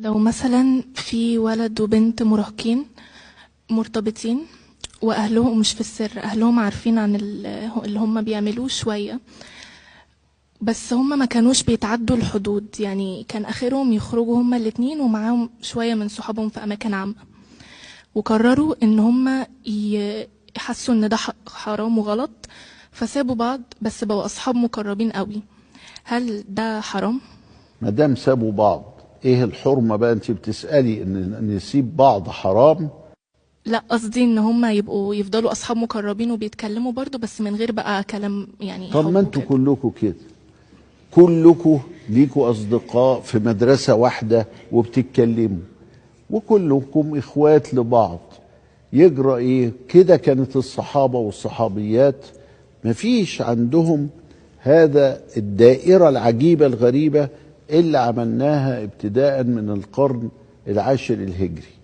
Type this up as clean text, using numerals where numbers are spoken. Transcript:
لو مثلا في ولد وبنت مراهقين مرتبطين واهلهم مش في السر، اهلهم عارفين عن اللي هم بيعملوه شوية، بس هم ما كانوش بيتعدوا الحدود، يعني كان اخرهم يخرجوا هما الاتنين ومعاهم شوية من صحابهم في اماكن عامة، وقرروا ان هم يحسوا ان ده حرام وغلط، فسابوا بعض بس بقوا اصحاب مقربين قوي. هل ده حرام؟ ما دام سابوا بعض ايه الحرمة بقى؟ انت بتسألي ان نسيب بعض حرام؟ لا، قصدي ان هم يبقوا يفضلوا اصحاب مقربين وبيتكلموا برضو، بس من غير بقى كلام يعني. طب ما انتوا كلكوا كده، كلكوا ليكوا اصدقاء في مدرسة واحدة وبتتكلموا وكلكم اخوات لبعض، يجرى ايه كده؟ كانت الصحابة والصحابيات مفيش عندهم هذا الدائرة العجيبة الغريبة اللي عملناها ابتداء من القرن العاشر الهجري.